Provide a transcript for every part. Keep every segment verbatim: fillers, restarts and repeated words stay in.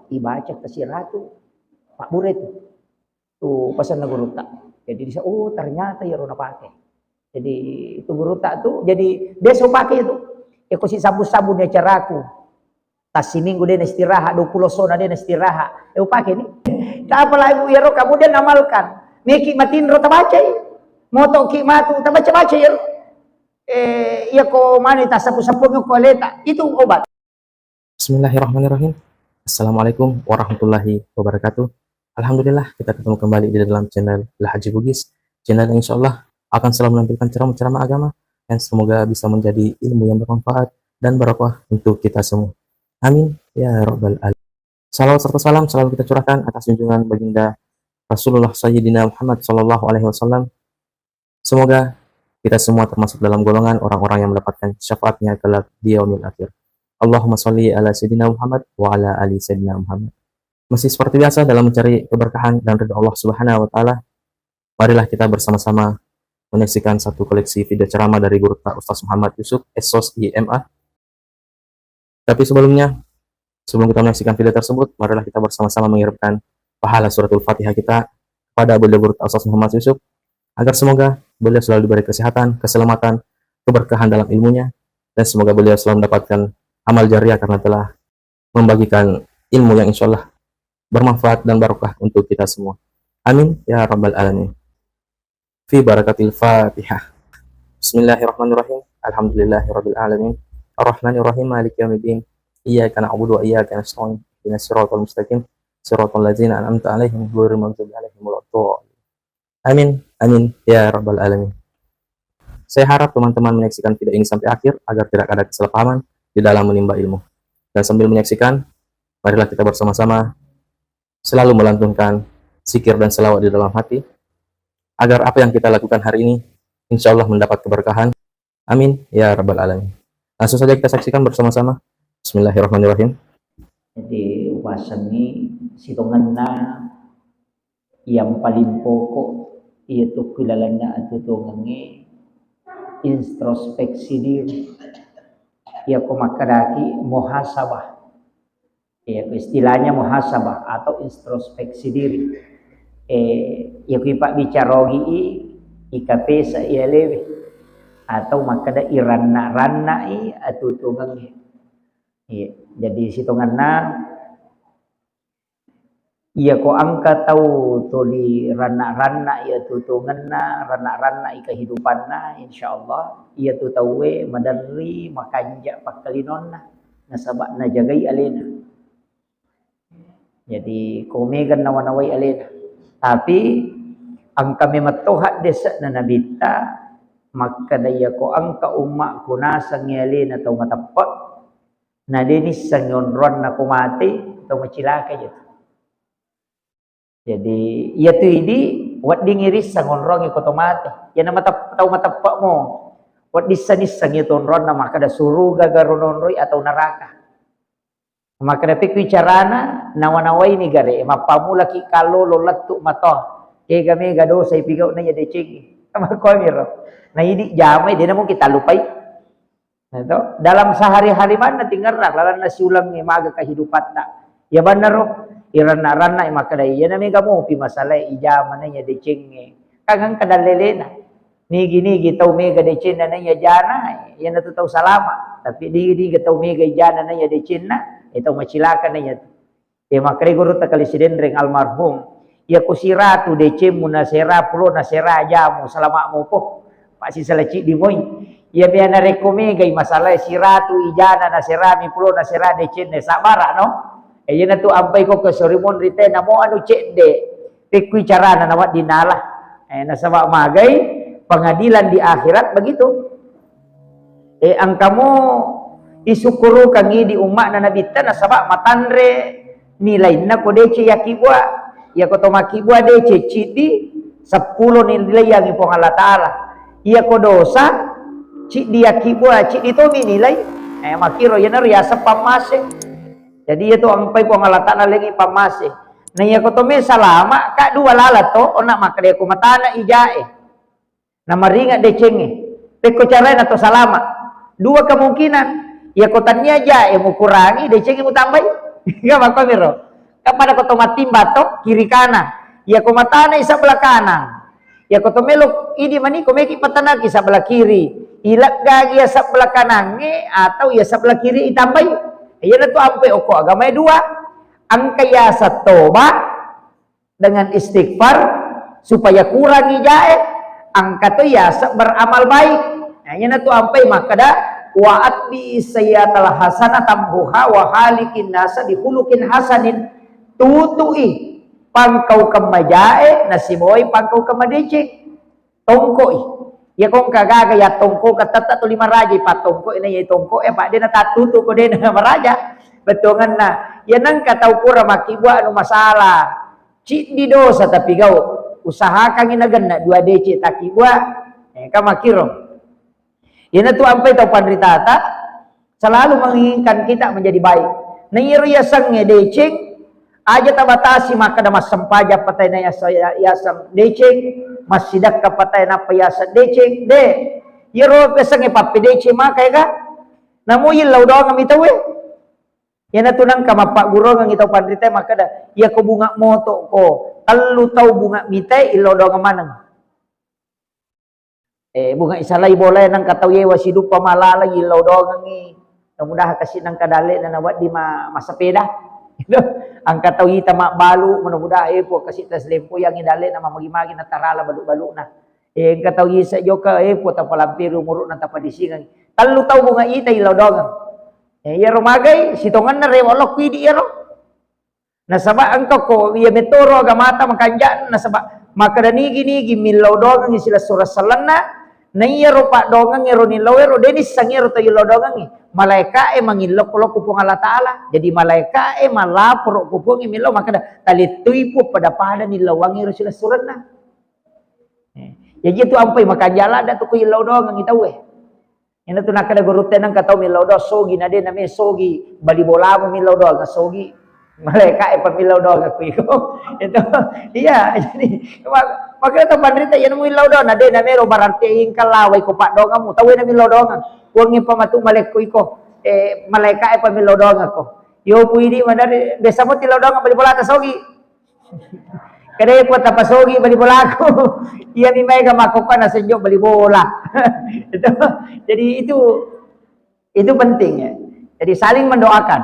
Ibaca ke siratu, pabbure tu. Tu pasenna gurutta. Jadi disa, oh, ternyata iyaro napake. Jadi itu gurutta tu, jadi biasa upake tu. Eko si sabun-sabun ya caraku. Tassiminggu de na istirahat, dua pulo sona de na istirahat. Eh, upake ni. Tapi lagu iyaro kemudian amalkan. Meki matinro tabacai. Motoki matu tabaca-baca iyaro. Eh, iya ko mani tasapu-sapu ko leta. Itu obat. Bismillahirrahmanirrahim. Assalamualaikum warahmatullahi wabarakatuh. Alhamdulillah, kita ketemu kembali di dalam channel Lahaji Bugis. Channel yang insya Allah akan selalu menampilkan ceramah-ceramah agama yang semoga bisa menjadi ilmu yang bermanfaat dan barokah untuk kita semua. Amin ya rabbal alamin. Salawat serta salam selalu kita curahkan atas junjungan baginda Rasulullah Sayyidina Muhammad sallallahu alaihi wasallam. Semoga kita semua termasuk dalam golongan orang-orang yang mendapatkan syafaatnya kelak di yaumil akhir. Allahumma salli ala Sayyidina Muhammad wa ala ali Sayyidina Muhammad. Masih seperti biasa dalam mencari keberkahan dan ridha Allah Subhanahu wa taala, marilah kita bersama-sama menyaksikan satu koleksi video ceramah dari gurutta Ustaz Muhammad Yusuf, S.Sos, I M A. Tapi sebelumnya, sebelum kita menyaksikan video tersebut, marilah kita bersama-sama mengirimkan pahala suratul Fatihah kita kepada beliau gurutta Ustaz Muhammad Yusuf, agar semoga beliau selalu diberi kesehatan, keselamatan, keberkahan dalam ilmunya, dan semoga beliau selalu mendapatkan amal jariah karena telah membagikan ilmu yang insya Allah bermanfaat dan barokah untuk kita semua. Amin ya rabbal alamin. Fi barakatil Fatihah. Bismillahirrahmanirrahim. Alhamdulillahirabbil alamin. Arrahmanirrahim. Maliki yaumiddin. Iyyaka na'budu wa iyyaka nasta'in. Ihdinas siratal mustaqim. Siratal ladzina an'amta 'alaihim ghairil maghdubi 'alaihim waladdallin. Amin. Amin ya rabbal alamin. Saya harap teman-teman menyaksikan video ini sampai akhir agar tidak ada kesalahpahaman di dalam menimba ilmu. Dan sambil menyaksikan, marilah kita bersama-sama selalu melantunkan zikir dan selawat di dalam hati, agar apa yang kita lakukan hari ini, insya Allah mendapat keberkahan. Amin ya rabbal alamin. Langsung saja kita saksikan bersama-sama. Bismillahirrahmanirrahim. Jadi, upasengngi sitongenna yang paling pokok, iya tu ku lalenna atuo-tuongengnge, introspeksi diri. Iya ko makkedaki muhasabah. Iya, istilahnya muhasabah atau introspeksi diri. Eh, iya ku ipabbicara ogi i, ikapesa iya lewe. Atau makkeda iranna-ranna i atuo-tuongengnge. Iya, jadi sitongenna, iya ko engka tau tuli ranna-ranna i atuo-tuongenna, ranna-ranna i kehidupanna, insya Allah, iya tu tauwe maderri makanja pakkalinonna, nasaba najagai alena. Jadi, ko mega nawa-nawai alena. Tapi, engka memang to haddese'na Nabitta, makkeda, iya ko engka ummakku nasengngi alena tau mateppe, na de nissengngi onroanna ko mate, tau macilaka je tu. Jadi, iya tu idi, weddingngi risseng onroangngi ko to mate. Iyana matep-, tau mateppe mo, wedding issa nissengngi tu onroanna, makkeda suruga garo nonroi atau neraka. Makkeda, "Pekku carana nawa-nawaini gare, mappammulaki kallolo lettu matoa. Kega mega dosa ipigau na iya decengnge." Makkuamiro. Na idi jamai, de namuki tallupai. Nah, to, dalam sehari-hari manna tingerang lalanna siulengnge maga kehidupatta. Iya bannaro, iranna-ranna makkeda, "Iyana mega mopi masalae ijama na iya decengnge." Kan engka dallelena. Nigi-nigi tau mega decenna na iya jana, iyanatu tau salama. Tapi nigi-nigi tau mega ijana na iya decenna, e tau macilaka na iya tu. E makkeda gurutta Kali Sidenreng almarhum, iya ko siratu decemmu nasera pulo nasera jamu, salama mupo. Pak sisala ciddi moi. Iya mea narekko megai masalae siratu ijana naserami pulo nasera decenna, sabara no. E iyanatu ampai ko ke sorimonri te namo anu cedde. Pekkui carana nawedding nala. Eh, nasaba magai pengadilan di akhirat begitu. Eh, engkamo isukkurukangngi di umma'na Nabitta nasaba matanre nilainna ko deceng yakkibua. Iya ko to makkibua deceng ciddi, seppulo nilaiangngi Puang Allah Ta'ala. Iya ko dosa ciddi yakkibua, ciddi tomi nilai. Eh, makkiro iyanaro yaseng pammase. Jadi iya to ampai Puang Allah Ta'ala lengi pammase. Na iya ko to me salama, ka dua lala to, onna makkeda ko matana ijae. Na maringa decengnge. Pekko carae na to salama. Dua kemungkinan. Iya ko tania jae mukurangi, decengnge mutambai. Ga makko miro. Kan pada ko to mattimba to, kiri kanan. Iya ko matana i sebelah kanan. Iya ko to melo idi mani ko meki patanaki sebelah kiri. Ileggagi iya sebelah kanangnge atau iya sebelah kiri itambai. Iyana tu ampe okko agamae dua. Engka yaseng toba dengan istighfar supaya kurangi jae, engka to yaseng beramal baik. Nah, iyana tu ampai makkeda, "Wa atbi sayyatal hasanah tamhuha wa halikin nasa bi khuluqin hasanin." Tutui pangkaukeng majae nasibawai pangkaukeng madeceng. Tongkoi. Iya ko engka gaga ya tongko ka tetta tuli maraja, pattongkoi na iya tongko e, pa de natattutu ko de na maraja. Bettuangenna. Iya nengka tau pura makkibua anu masalah. Ciddi dosa tapi gau. Usahakangi nagenna dua deceng takkibua. Eh, ka makkiro. Iyanatu ampai tau panritata selalu menginginkan kita menjadi baik. Na iyaro yasengnge deceng, aja tabatasi makkeda massempajang patai na yasa-, yaseng deceng, massidekka patai nappa yaseng deceng, de. Iyaro yasengnge pappedeceng maka ega. Namo yillau doang mi tauwe. Iyanatu nengka mappagguruangengngi tau panritae makkeda, "Iyako bunga moto ko, tellu tau bunga mitae illau doang maneng." Eh, bunga isalai bolae nengka tau yewa siduppa malaleng illau doangengngi. Mudah-mudahan kasi nengka dalle'na nawedding ma-, massepeda. Engka tau ita mabbalu, mudah-mudahan, eh, Puang kasi taslempuyang dalle'na mamagi-magi natarala balu-baluna. Eh, engka tau isa joka, eh, Puang tapalampiri umuru'na tapadisingeng. Tellu tau bunga ita illau doangeng. Eh, iyaro magai, sitongenna rewa lokku idi iyaro. Nasaba engka ko iya metoro agamata makanja, nasaba makkeda nigi-nigi millau doangengngi silessureng sellenna, na iyaro paddoangeng ero nillau ero, de nisseng ero tau illau doangengngi. Malaeka'e mangillau ko lokku Puang Allah Ta'ala. Jadi malaeka'e malaporo ko Puang millau makkeda, "Talettui Puang pada-pada nillauangngi ero silessurenna." Eh, jaji tu ampai makanja ladde tu ko illau doangengngi tauwe. Iyanatu nakkeda gurutta nengka tau millau doang sogi, na de name sogi, bali bolamu millau doang sogi. Malaeka'e pa millau doang aku iko. Itu. Iya, jadi mak-, makanya tau panrita iya nemu millau doang, na de name ro berarti engka lawai ko paddoangemmu, tauwe na millau doang. Puangnge pa matu malekko iko. Eh, malaeka'e pa millau doang aku. Yo pu idi madari biasa mo tillau doang bali bolata sogi. Kada iya kuat apa sogi bali bolaku. Iya mi maega makkokkoe nasenjo bali bola. Itu. Jadi itu, itu penting ya. Jadi saling mendoakan.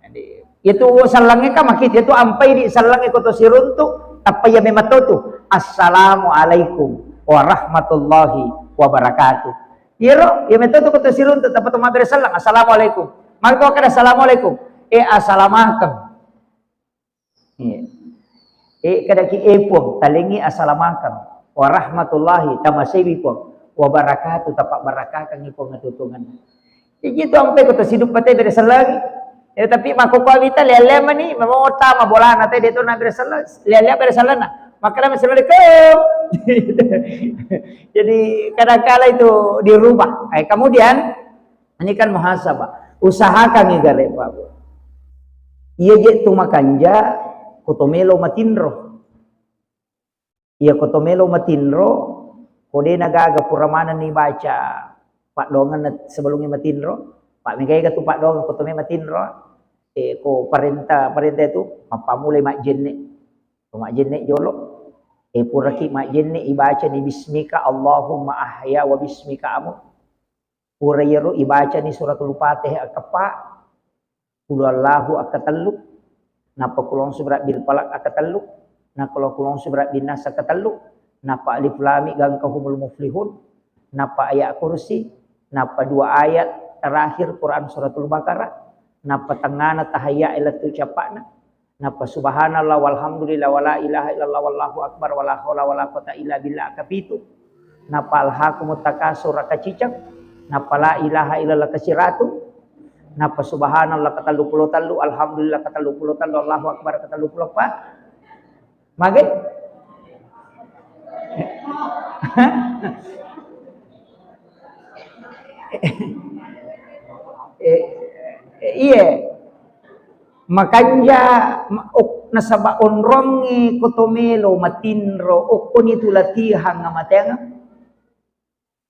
Jadi, itu sellengnge kan makkita, itu ampai di sellengnge ko to siruntu, tappa iya memang to tu. "Assalamualaikum warahmatullahi wabarakatuh." Iyaro, iya metto tu ko to siruntu, tappa to mabbere selleng, "Assalamualaikum." Maka kada "Assalamualaikum." Eh, assalamakeng. Iya. Eh, kadaki, "Eh, Puang, talengngi assalamakeng. Warahmatullahi, tamasewi, Puang. Wabarakatuh, tapabbarakakangngi, Puang, atutungenna." Jadi itu ampe ko to sidup pate bere sellengi. Ya, tapi makkokkoe wita lea-lea mani, memang otta mabolana te de to na bere selleng, lea-lea bere sellenna. Makkeda, "Assalamualaikum." Jadi kadangkala itu dirubah. Eh, kemudian ini kan muhasabah. Usahakan igare, Pak, Bu. Iya je tu makanja, ko to melo matinro. Iya ko to melo matinro, ko de na gaga pura manenni baca paddoangenna sebelumnya matinro, pa megaega tu paddoangeng ko to me matinro, eh, ko parenta, parenta itu mappamulai majjenne. Ko majjenne jolo, eh, puraki majjenne ibacani bismika Allahumma ahya wa bismika amut. Pura iyaro ibacani suratul Fatihah akeppa, Qul huwallahu akkatellu, nappa Qul a'udzu birabbil falaq akkatellu, nappa Qul a'udzu birabbinnasi akkatellu, nappa Alif Lam Mim gangka humul muflihun, nappa ayat kursi, nappa dua ayat terakhir Quran suratul Baqarah, nappa tengngana tahayya lettu cappa'na, nappa subhanallah walhamdulillah wala ilaha illallah wallahu akbar wala haula wala quwata illa billah akapitu. Nappa alhaakumut takasur akaciceng, nappa la ilaha illallah kasiratu, nappa subhanallah katelluppulo tellu, alhamdulillah katelluppulo tellu, Allahu akbar katelluppulo eppa. Mage? Eh, eh, iye. Makanja, ma-, ok-, nasaba onrongnge ko to melo matinro, okkoni tu latihang amateangeng.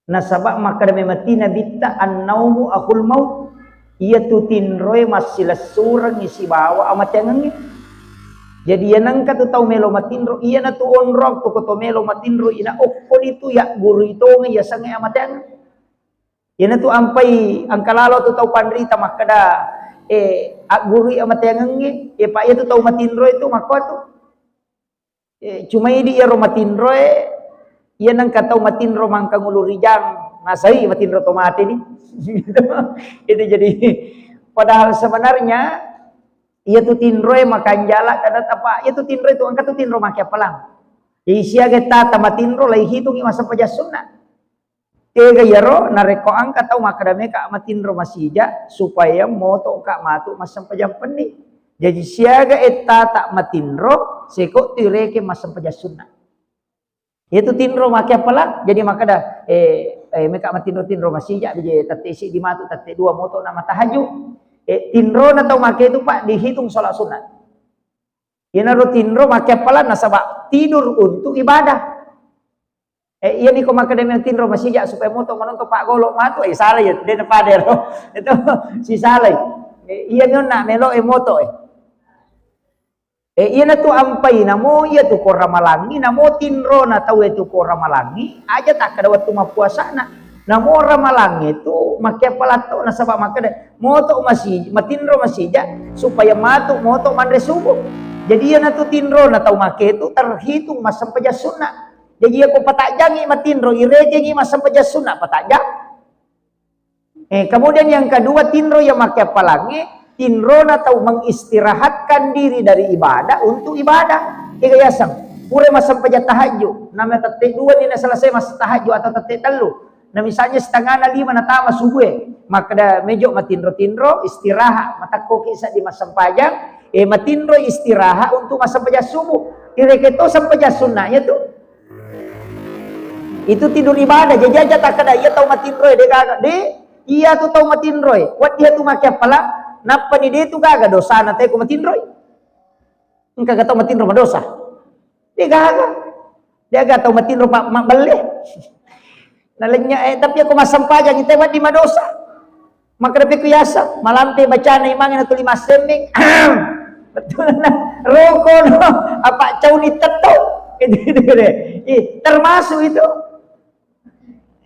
Nasaba makkeda memang ti Nabitta, "An-naumu akhul maut." Iyatu tinroe massilessurengngi sibawa amateangengnge. Jadi, iya nengka tu tau melo matinro, iyana tu onrong tu ko to melo matinro, ina okkoni tu ya guru itonge ya sange amateang. Iyana tu ampai angka lalo tu tau panrita makkeda, eh, aggurui amateangengnge, eh, pa iya tu tau matinro itu makko tu. Eh, cuma idi iyaro matinroe, iya nengka tau matinro mangkangulu rijang, nasai matinro to mate ni. Itu jadi, padahal sebenarnya iya tu tinroe makanjala kada tapa, iya tu tinroe tu engka tu tinro make appalang. Jadi siaga tata matinro lai hitungi massempajang sunna. Tega iyaro narekko engka tau makkeda meka matinro masija supaya motoka matu massempajang penni. Jaji siaga ettata matinro seko tu ireke massempajang sunna. Iyatu tinro make appalang, jadi makkeda, eh, eh, meka matinro-tinro masija, je tette siddi matu, tette dua moto na matahajju. Eh, tinrona tau make itu, Pak, dihitung sholat sunat. Iyanaro tinro make appalang nasaba tidur untuk ibadah. Eh, iyani ko makkeda melo tinro masija supaya moto manonton paggolo matu, eh, salah ya, de' napada ro. Itu si salah. Eh, iyami onna melo e moto e. Eh, iyanatu ampai namo iyatu ko ramalangi, namo tinrona tau e tu ko ramalangi, aja takkeda wettu mappuasana. Namo ramalangi tu makke appalang to nasaba makkeda, moto masi-, matinro masija supaya matu moto manre subuh. Jadi iyanatu tinrona tau make tu terhitung massempajang sunna. Jaji iyako patajjangngi matinro, irekengngi massempajang sunna patajjang. Eh, kemudian yang kedua, tinro yang make appalangnge, tinrona tau mengistirahatkan diri dari ibadah untuk ibadah. Ega yaseng, pura massempajang tahajud, nama tette dua ni na selesai mas tahajud atau tette tellu. Nah, misalnya setengah na lima natama subuh e, makkeda mejo matinro-tinro, istirahat, matakkoki seddi massempajang, eh, matinro istirahat untuk massempajang subuh. Ireke to sempajang sunnahnya tu. Itu tidur ibadah, jaji aja takkeda iya tau matinroe, de' gaga. De', iya tu tau matinroe. Waddi tu make appalang, nappani de' tu gaga dosana te ko matinroe. Engka ga tau matinro madosa? De' gaga. De' gaga tau matinro pa-, mabbelle. Nalenya, eh, tapi ako massempajang, ite waddi madosa. Makkeda pekku yaseng, malampe bacana imangnge natuli massemmeng. Betul na. Roko no, apa cauni tetto. Itu, itu, itu. Ih, termasuk itu.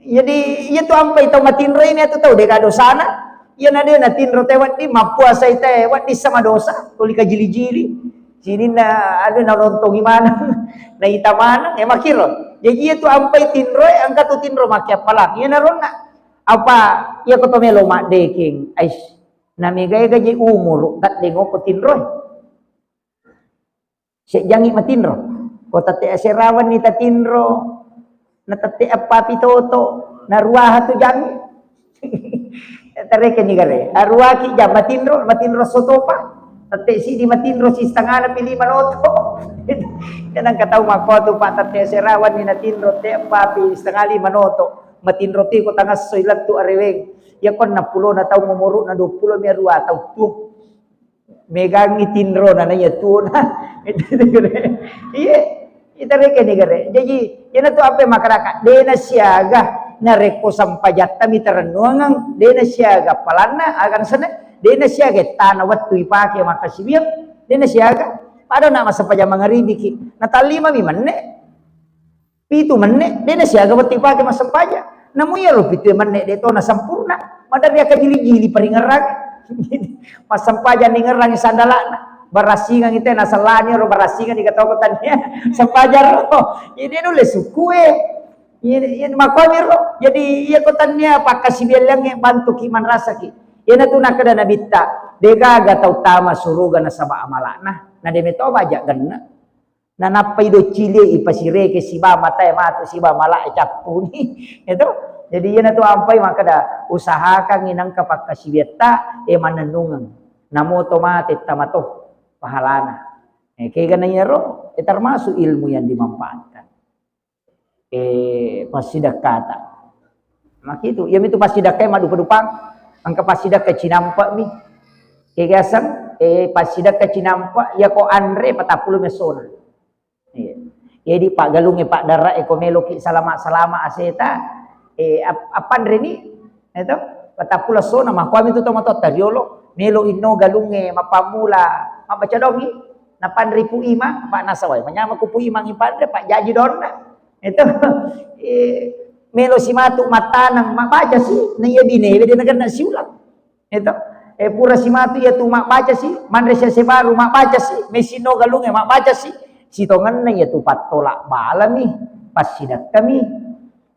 Jadi, iya tu ampai tau matinro ini atau tau de' gaga dosana. Iya na de' natinro te waddi, mappuasai te waddi sama dosa, tuli kajili-jili. Sininna anu nalontongi maneng, naita maneng, eh, makkiro. Jadi iya tu ampai tinroe, engka tu tinro make appalang. Iya naronna. Apa iya ko to melo maddekeng, ais, namega-ega ji umuru, taddengoko tinroe. Sejjangi matinro. Ko tette aserawanni tatinro, na tette appapi toto, na ruaha tu jangi. Tareke ni gare. Aruaki jang matinro, matinro sotopa. Tette sidi matinro si setengana pi lima noto. Kenang katau makko tu, Pak, tette aserawanni natinro, te appapi setengah lima noto. Matinro tiko tangassoi lettu areweng. Iya ko enneng pulona taung, umuruna dua pulo mi arua taung tu. Megangi tinrona, na iya tuona. Iya, itareke ni gare. Jaji, iyanatu ampe makkadaka, de' nasiaga narekko sempajatta mi tarennuangeng, de' nasiaga appalanna, aga nasenna, de' nasiaga ettana wettu ipake makkasiwiang, de' nasiaga. Pada na massempajang mangaribiki, natallima mi menne. Pitu menne, de' nasiaga wettu ipake massempajang. Namu iyaro pitu menne de' to nasempurna. Maderri akkajili-jili paringerrang. Massempajang ningerrangi sandalana. Barassingangi te nasellani ro, barassingangi katoko tania. Sempajang ro. Iya de' nulle sukkue. Iya, iya, makkomi ro. Jadi, iya ko tania pakkasiwialliangnge bantuki manrasaki. Iyanatu nakkeda Nabitta, de' gaga tau tama suruga nasaba amala'na. Na de' metoba aja genne. Nanappai doccilie ipasireke siba matae matu siba malae cappuni. Itu. Jadi iyanatu ampai makkeda usahakangngi nengka pakkasiwiatta, eh, mannennungeng. Namo to mate tamato pahalana. Eh, kegana iyaro, eh, termasuk ilmu yang dimanfaatkan. Eh, passidekkata. Makitu, iyamitu passidekkae maddupa-dupang. Engka passidekka cinampe'mi. Kegaseng, eh, passidekka cinampe', iyako anre patappulo mi essona. Iya. Jadi paggalungnge, paggare'e, ko meloki salama-salama aseta, eh, ap-, appanreni, eto, patappulo essona, makkuami tu tomatoatta riolo, melo inno galungnge mappammula mabbaca dongi. Napanri Pu Imang, Pak, nasawai manyama ku Pu Imang ipanre, Pak, jaji donna. Itu, eh, melo si matu mattaneng, mabbaca si, na iya binewe de' nagenna siulang. Itu, eh, pura si matu iya tu mabbaca si, manre sese baru mabbaca si, mesino galunge mabbaca si, sitongenna iya tu pattolak balami, passidekkami.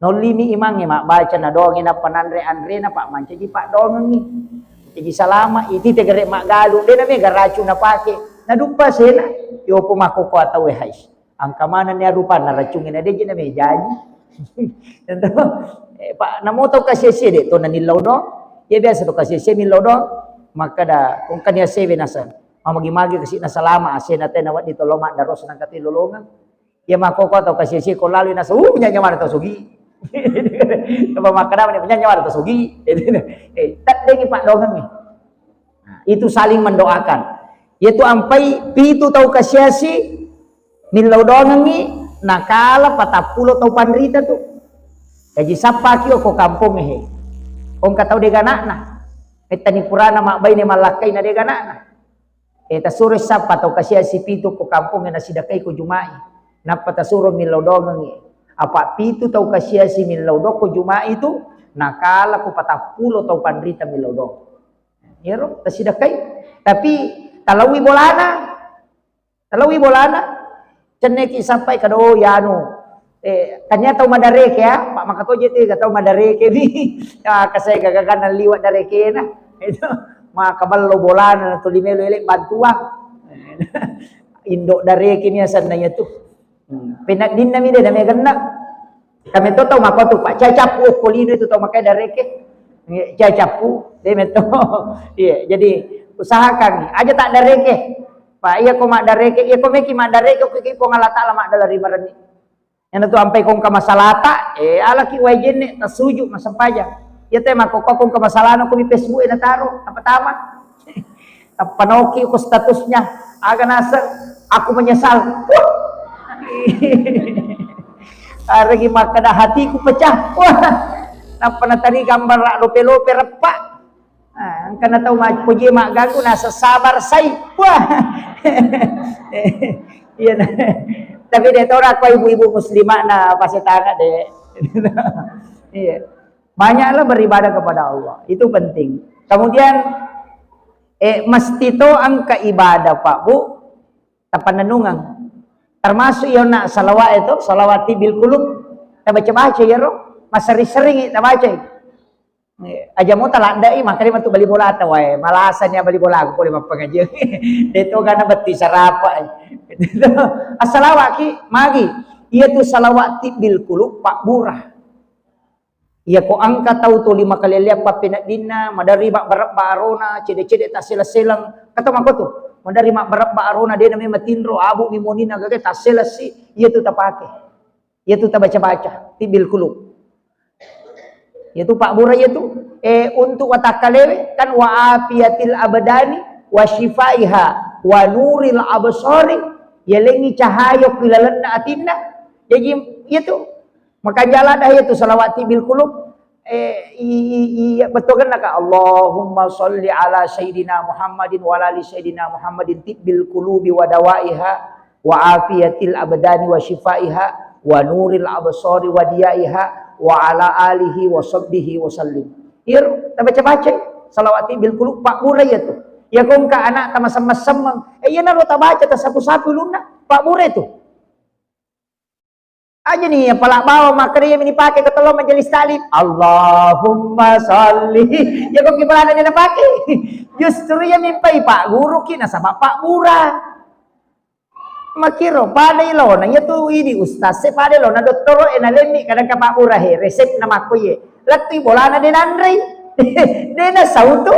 Nollimi imangnge mabbaca, nadoangi nappa nanre anrena, Pak, mancaji paddoangengngi. Jaji salama, iti tegere maggalu, de' namega racung napake. Naduppa sena, yopo makkokkoe tauwe, hais. Engka manenni arupanna racungnge na de' je namejaji. Tentu, eh, Pak, namo tau kasiasie de' to nanillau doang. Iya biasa to kasiasie millau doang. Makkeda, ko engkani asewe naseng. Mamagi-magi kasi' nasalama, asena tena wedding tollo maddaros nangka ti lolongeng. Iya makkokkoe tau kasiasie ko lalui naseng, uh, nyanyamana tau sugi. Apa makkeda mani, nyanyamana tau sugi. Eh, teddengi paddoangengnge. Nah, itu saling mendoakan. Iyatu ampai pitu tau kasiasi millau doangengngi, nakala patappulo tau panrita tu. Jaji sappaki okko kampongnge he. Engka tau de' gana'na. Mettani purana mabbaine mallakkai na de' gana'na. Eh, tasuro sappa tau kasiasi pitu ko kampongnge nasidakai ko Juma'i. Nappa tasuro millau doangengngi. Apa pitu tau kasiasi millau doang ko Juma'i tu, nakala ko patappulo tau panrita millau doang. Iyaro tasidakai. Tapi talaui bolana. Talaui bolana. Cenneki sappai kado yanu. Eh, tania tau madareke ya, Pak, makatoje tega tau madareke ni. Ya, kasai gagagan liwa darekena. Itu maka ballo bolana tuli melo ele bantuang. Indo dareke ni asanna iya tu. Hmm. Peneddinna mi de' namegenna. Kami to tau makotu, Pak, cai cappu okko lino itu tau makai dareke. Iya, cai cappu, de' metto. Iya, jadi usahakan aja tak dareke. Pak, iya ko maddareke, iya ko meki maddareke, ko ki Puang Allah Taala maddala ri marenni. Iyana tu ampai ko engka masalata, eh, alaki wae jenne, tasuju, massempajang. Iya te makkokkoe ko engka masalana ko mi Facebook e nataro, apa tama. Tappa naoki ko statusnya, aga naseng, "Aku menyesal." Wah. Aregi makkeda, "Hatiku pecah." Wah. Nappa natari gambar lope-lope reppa. Ah, engka na tau ma-, poji magganggu, naseng sabar sai. Wah. Iya, nah. Tapi de' to nakko ibu-ibu muslimah na pasetanga de'. Iya. Banyaklah beribadah kepada Allah. Itu penting. Kemudian, eh, mesti to engka ibadah, Pak, Bu, tapannennungeng. Termasuk iya na salawat itu, salawat tibbil qulub. Tabaca-baca iyaro, massering-sering tabaca. Eh, aja mo taladdai, makanya matu bali bola ta wae. Malasani bali bola aku pole mappengajian. De' to gana betti sarapa. Assalawat ki, magi. Iya tu salawat tibbil qulub, pabbura. Iya ko engka tau tuli makalelleang pappeneddinna, maderri mabbarebba arona, cede-cede tasseleng-seleng. Kata mako tu, maderri mabbarebba arona, de' nami matinro, abu mi monina gage tasselessi, iya tu tapake. Iya tu tabaca-baca, tibbil qulub. Iya tu pabbura iya tu, eh, untuk watakkalewe, kan wa afiyatil abdani, wa syifaiha, wa nuril absari, yalengngi cahaya ku lalenna atinna. Jaji, iya tu, Makanja ladda iya tu salawat tibbil qulub, eh, i, i, i, bettuanna ka, Allahumma shalli ala sayyidina Muhammadin wa ala ali sayyidina Muhammadin tibbil qulubi wa dawaiha wa afiyatil abdani wa syifaiha wa nuril absari wa diyaiha wa ala alihi wa sahbihi wa sallim. Iyaro tabaca-baca salawat tibbil qulub, pabbura iya tu. Iya ko engka ana' tamasemmeng-semmeng, eh, iyanaro tabaca, tasapu-sapu ulunna, pabbura itu. Aja ni, apala bawang makkeda iya mi dipake ko tello majelis taklim. Allahumma shalli. Iya ko ki bolana de' napake. Justru iya mi pai pagguruki nasaba pabbura. Makkiro, pada ilona, iya tu idi ustaz, se pada ilona dottoro e nalemmi kadang ka pabbura he, resep na makko iye. Lettui bolana de' nanrei. De' nasau tu.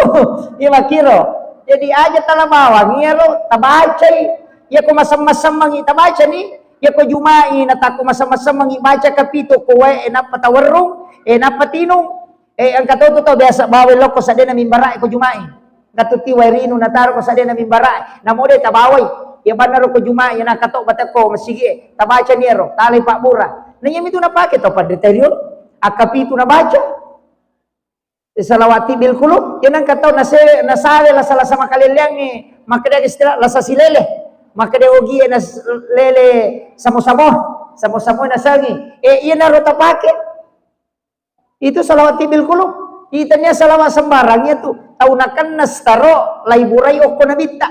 Iya makkiro. Jadi aja tala bawang, iyaro tabacai. Iya ko masemmeng-semmengi tabacani. Iya ko Juma'i, natakko masemmeng-semmengi, baca kapitu ko wae, e, nappa tawerrung, e, nappa tinung. E, engka to tu tau biasa bawai lokko seddena mimbara'e ko Juma'i. Engka tu ti wae rinu nataro ko seddena mimbara'e. Namo de' tabawai. Iya bannaro ko Juma'i, nakkato batekko masigi'e. Tabacani ero, talai pabbura. Na iya mitu napake to panrita riolo. Akkapitu nabaca. Salawat tibbil qulub, iya nengka tau nase-, nasawe lasa-lasa makaleleangnge, makkeda istilah lasa silele. Makkeda ogie na lele samo-samo, samo-samo nasengi. Eh, iyanaro tapake. Itu salawat tibbil qulub. Itania salawat sembarang itu tau nakenna staro laiburai okko nabitta.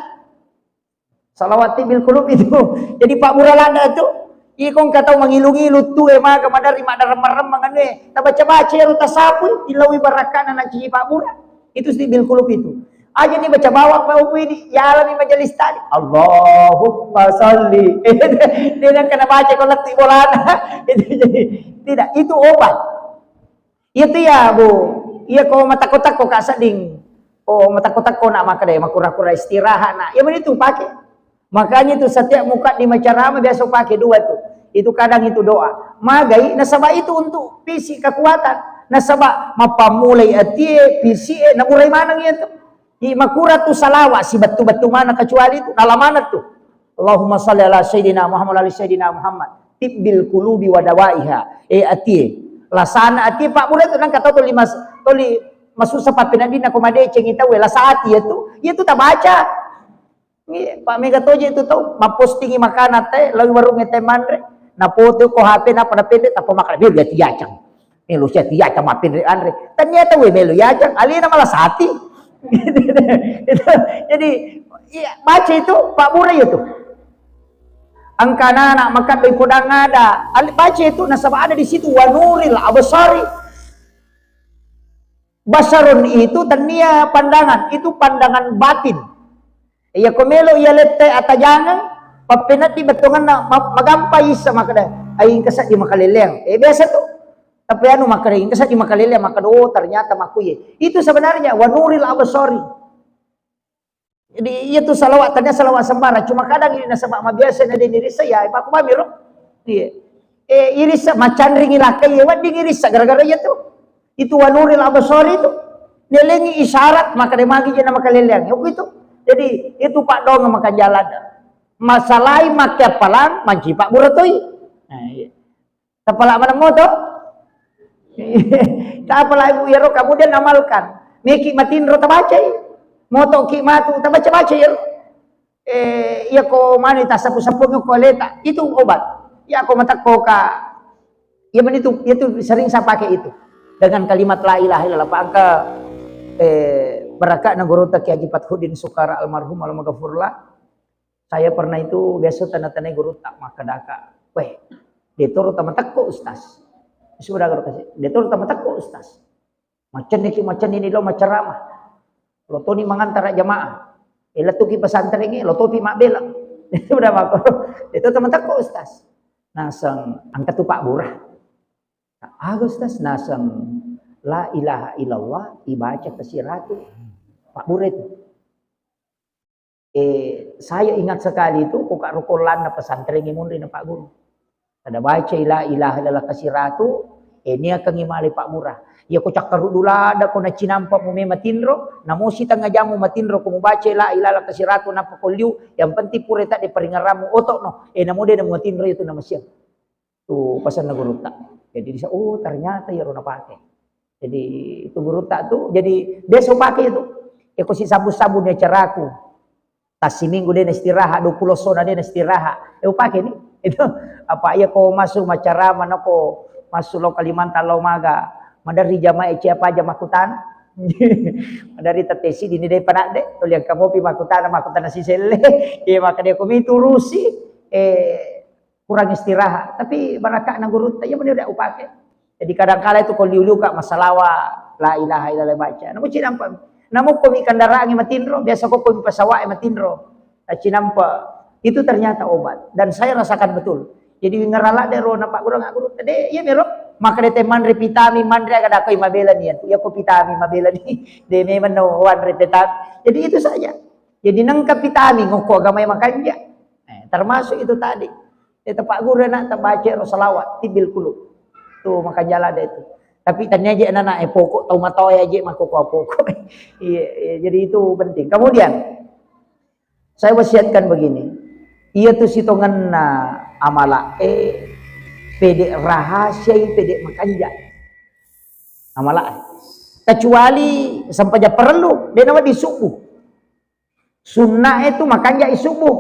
Salawat tibbil qulub itu. Jadi pabbura ladda tu. Iko engka tau mangilu-ngilu tu e maga madari maddaremmeng-remmeng anu e. Tabaca-baca ero tasapu, ilawi barakkana nacihi pabbura. Itu tibbil qulub itu. Aja ni baca bawang mau ini, yalani majelis tadi. Allahumma salli. Dia yang kena baca ko lettu bolana. Itu jadi tidak, itu obat. Iya tu ya, Bu. Iya ko matakko-takko ka sedding. Oh, matakko-takko nak makkeda, makura-kura istirahat nak. Iya meni tu pake. Makanya itu setiap mukaddimah ceramah biasa pake dua tu. Itu kadang itu doa. Magai nasaba itu untuk fisik kekuatan. Nasaba mappammulai atie, fisik e, naburai maneng iya tu. Di makura tu salawat si bettu-bettu mana kecuali tu dalam mana tu. Allahumma salli ala sayyidina Muhammad, ala sayyidina Muhammad. Tibbil qulubi wa dawaiha. Eh, atie. Lasana atie pabbura tu nangka tau toli mas-, toli masussa pappeneddinna ko madecengi tau, eh, lasa ati ya tu. Iya tu tabaca. Iya, Pak Mega toje tu tau, mappostingi makanan te, lawi warung te manre. Napoto ko H P napa napende, tappa makan, biar dia tiacang. Melo sia tiacang mappinre anre. Ternyata we melo yacang, alena malah sati. Itu, jadi, iya, baca itu, Pak Bura itu. Engka anak-anak makkadai podang ada. Ali-, baca itu, nasaba ada di situ, wanuril absari. Basarun itu tania pandangan, itu pandangan batin. Iya ko melo iya lette atajangeng, pappeneddi bettonganna ma-, magampa issa makkeda, ai engka seddi makaleleang. Eh, biasa tu. Tapi anu makkeda, engka seddi makaleleang, makkeda, oh, ternyata makkuye. Itu sebenarnya wanuril absari. Jadi, iya tu salawat, tania salawat sembarang. Cuma kadang ini nasaba mabiasa na deni rissa, ya, pakku bami ro. Iya. Eh, irissa, macanringi lakkai, ya, wedding irissa, gara-gara iya tu. Itu wanuril absari itu. Nelengi isyarat, maka de magi jena makaleleang. Yoku itu. Jadi, itu pak dong makan jalan. Masalai make appalang, manci pak buratoi. Nah, iya. Tapala maneng moto. Tapala ibu yaro, kemudian amalkan. Meki matinro tabacai. Moto ki matu, tabaca-baca yaro. Eh, iya ko mani tasapu-sapu ko leta, itu obat. Iya ko matakko ka, iya meni tu, iya tu sering saya pakai itu. Dengan kalimat la ilaha illallah, Pak, engka, eh, barakakna gurutta Kiai Haji Fathuddin Sukara almarhum, almaghfurlah. Saya pernah itu biasa tana-tanai gurutta makkadaka, "Weh, detoro tamatekko, Ustaz." Sudah guru kasih, "Detoro tamatekko, Ustaz." Macenniki, macennini lo maccarama. Lo toni mangantara jamaah. Eh, lettuki pesantrengnge, lo topi mabbela. Sudah mako. Itu tamatekko, Ustaz. Naseng, angka tu Pak Bura. Nah, aga, Ustaz, naseng la ilaha illallah ibaca kasiratu. Pak Bura itu. Eh, saya ingat sekali itu, ko ka roko lanna pesantrengnge munri na Pak Guru. Kada baca la ilaha illallah kasiratu, eh, niakangi male Pak Bura. Iya ko cakkaruddu ladda ko nacinampa mu mema tinro, namosi tengnga jamu matinro ko mubaca la ilaha illallah kasiratu nappa ko liu, yang penting pura tadde paringerrammu oto no, eh, namo de na muatinro itu namasiang. Tu pasanna gurutta. Jadi disa, oh, ternyata iyaro napake. Jadi itu gurutta tu, jadi biasa upake itu. Eko si sabu-sabu ni acaraku. Tassiminggu de na istirahat, dua pulo sona de na istirahat. Eh, upake ni. Itu apa iya ko masuk macarama nako masuk lo Kalimantan lo maga. Madari jamaah cia paja makutana. Madari tatesi dini de panadde, toliang kamopi makutana, makutana siselle. Iya maka dia ko miturusi. Eh, kurang istirahat. Tapi barakakna gurutta, iya meni udah upake. Jadi kadangkala itu ko liu-liu ka massalawa, la ilaha illallah baca. Namu cinampa, namu ko mi kendaraan matinro, biasa ko ko mi pesawat matinro. Cinampa, itu ternyata obat. Dan saya rasakan betul. Jadi ngerala de ro na Pak Guru, nggak guru, de, iya mero. Maka de te manre vitamin, manre aga dakoi mabela ni, iya ko vitamin mabela ni. De memang no wanre vitamin. Jadi itu saja. Jadi nengka vitamin, ngoko agama yang makan ja. Eh, termasuk itu tadi. Iya, Pak Guru, nak tabaca ro salawat, tibbil qulub. Tu maka jala de tu. Tapi tania je anak-anak, eh, pokok tau matoa ya je mako ko pokok. Iya, iya, jadi itu penting. Kemudian saya wasiatkan begini. Iya tu sitongenna amala, eh, pede rahasia, pede makanja. Amala. Kecuali sempajang parellu, de nawa di subuh. Sunna itu makanja subuh.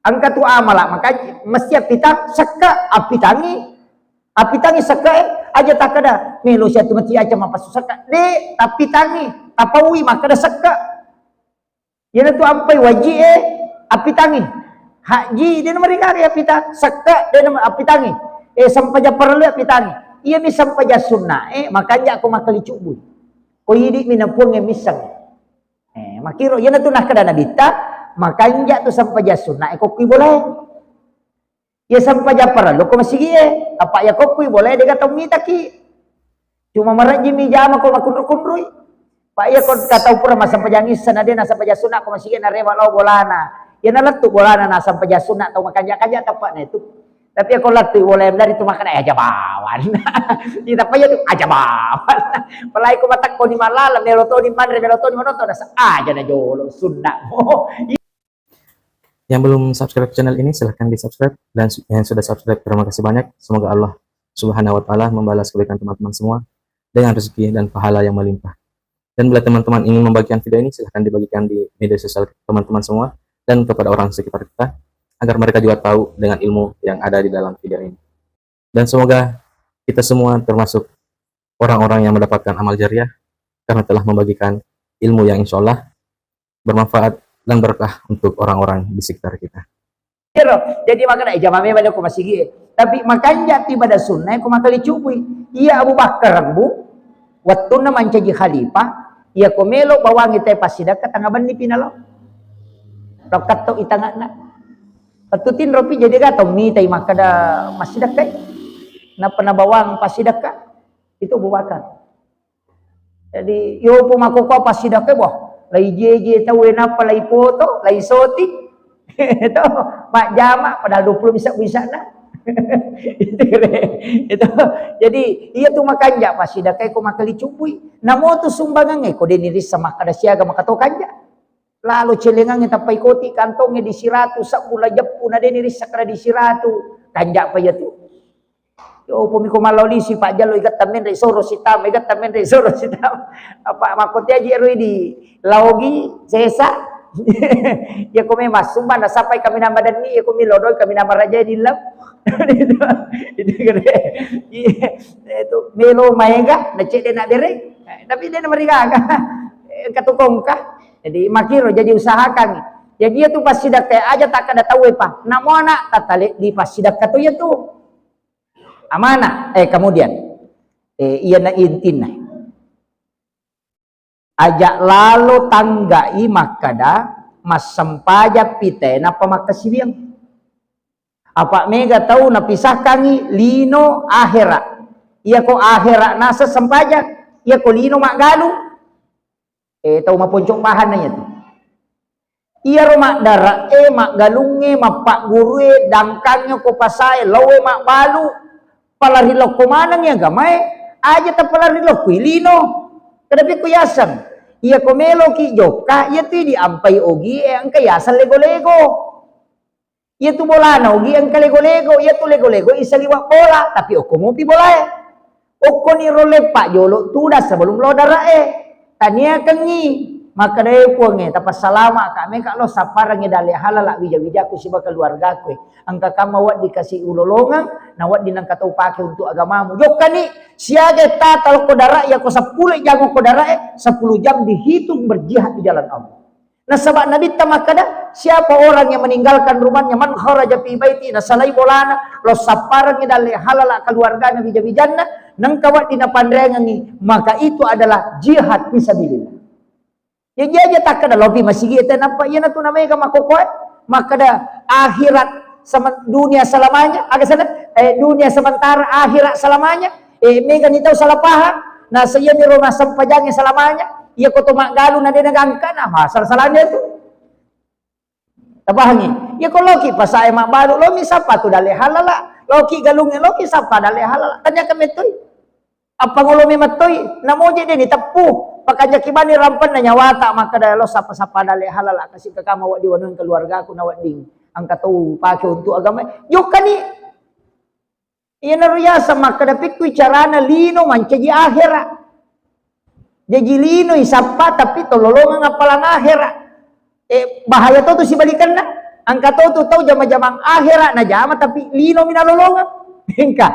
Engka tu amala, maka mesti appitang, sekka, appitangi. Appitangi sekka e, aja takkeda, melo sia tu mesti aja mappasu sekka. De, tappitangi, tapaui, makkeda sekka. Iyanatu ampai waji e, appitangi. Haji, de na maringari appitang, sekka, de na appitangi. E, sempajang parellu appitangi. Iyami sempajang sunna e, makanja ko makkali cubbui. Ko idi mi na puang e misseng. Eh, makkiro, iyanatu nakkeda Nabitta, makanja tu sempajang sunna e ko kui bolae. Iya sempajang parellu ko masigi e, apa iya ko kui bolae de ga tau mitaki. Cuma marejji mi jama ko makunru-kunrui. Pak iya ko ka tau pura massempajang issa na de na sempajang sunna ko masigi e na rewa lao bolana. Iya na lettu bolana na sempajang sunna tau makanja-kanja teppa'na itu. Tapi iya ko lettu bolae dari tu makkeda, eh, aja bawan. Iya, tapi iya tu aja bawan. Apalagi ko matekko ni malala, melo toni manre, melo toni manonton, nasa aja na jolo sunna mo. Yang belum subscribe channel ini, silahkan di-subscribe. Dan su-, yang sudah subscribe, terima kasih banyak. Semoga Allah Subhanahu wa Ta'ala membalas kebaikan teman-teman semua dengan rezeki dan pahala yang melimpah. Dan bila teman-teman ingin membagikan video ini, silahkan dibagikan di media sosial teman-teman semua dan kepada orang sekitar kita, agar mereka juga tahu dengan ilmu yang ada di dalam video ini. Dan semoga kita semua termasuk orang-orang yang mendapatkan amal jariah karena telah membagikan ilmu yang insya Allah bermanfaat dan berkah untuk orang-orang di sekitar kita. Ero, jadi makkeda, eh, jama memang ko masigi e. Tapi makanja tu ibadah sunna e ko makkali cubbui. Iya Abu Bakar, Bu, wettunna mancaji khalifah, iya ko melo bawangi te passidakka tanga benni pi nalo. Lokatto i tangana. Wettu tinro pi jadi ga tau mitai makkeda massidakka e. Nappa nabawang passidakka. Itu Abu Bakar. Jadi, yopo makkokkoe passidakkae, boh, lai jeje tauwe nappa lai foto, lai syuting. Itu majjama padahal dua puluh bisa-bisana. Itu kere. Itu. Jadi, iya tu makanja passidakkae ko makkali cubbui. Namo tu sumbangangnge ko de nirissa makkeda siaga makato kanja. Lalo celengangnge tappa ikoti kantongnge di siratu, sebbu la jeppu na de nirissa kada di siratu. Kanja pa iya tu. Yo, upami ko mallau lisi pajjallo igetta menre soro sitama, igetta menre soro sitama. Apa makkote aji ero di laogi sesa. Ya ko memang sumbang na sapai kami nama denni, ya ko milo doi kami nama raja di lau. Itu, itu kere. Iya, itu melo maega, na cedde na bere. Tapi de na marigaga. Katukongka. Jadi makkiro, jadi usahakan. Jadi iya tu passidakka aja takkada tauwe pa. Namo ana tatale di passidakka tu iya tu. Amanah. Eh, kemudian, eh, iyana intinna. Aja lalo tanggai makkada massempajang pite nappa makkasiwiang. Apa mega tau napisahkangi lino akhera. Iya ko akhera nasa sempajang, iya ko lino maggalung. Eh, tau maponco pahanna iya tu. Iyaro maddara'e, maggalungnge, mappaggurue, dangkangnge ko pasae, laowe mabbalu, pala ri lokko manengngi agamae, aja tapala ri lokkoi lino. Kada pekko yaseng. Iya ko meloki jokka, iya tu diampai ogie, engka yaseng lego-lego. Iya tu bolana ogi engka lego-lego, iya tu lego-lego isaliweng bola, tapi okko mopi bolae. Okkoni rolle pajolo tudang sebelum lao dara'e. Taniakengngi, makkedae Puangnge, tapassalama ka meka lo sapparengngi dalle halala wija-wijaku siba keluargaku. Engka kamma wedding kasi ulolongeng, na wedding nengka tau pake untuk agamamu. Jokkani, siaga tata lokko dara, iya ko seppulo jang okko dara'e, sepuluh jam dihitung berjihad di jalan Allah. Nasaba Nabitta makkada, siapa orang yang meninggalkan rumahnya, man kharaja fi baiti, nasalai bolana, lo sapparengngi dalle halala keluargana wija-wijanna, nengka wedding napanreangengngi, maka itu adalah jihad fisabilillah. Ya, iya aja takkada lopi masigi ete nappa, iya natu namega makkokkoe, makkada akhirat sama dunia selamanya, aga sana, eh, dunia sementara, akhirat selamanya. Eh, mega ni tau salah paham. Nasa iya miro massempajangnge selamanya. Iya ko to maggalung na de nagangka na, masal-salahnya tu. Tapahangi? Iya ko loki pasae mabbalu, lomi sappa tu dalle halala. Loki galungnge, loki sappa dalle halala. Tanya ke metoi. Appangolomi mettoi, namoje de ni teppu. Pakanjaki bani rampenna nyawata makkada lo sappa-sappa dalle halala. Kasi kakama wedding wanuang keluargaku na wedding. Engka tau pake untuk agama. Jokkani. Iyanaro yaseng makkeda pekkui carana lino mancaji akhera. Jaji lino isappa tapi tololongeng appalang akhera. Eh, bahaya to tu sibalikanna. Engka to tu tau jama-jamang akhera najama tapi linomi nalolongeng. Engka.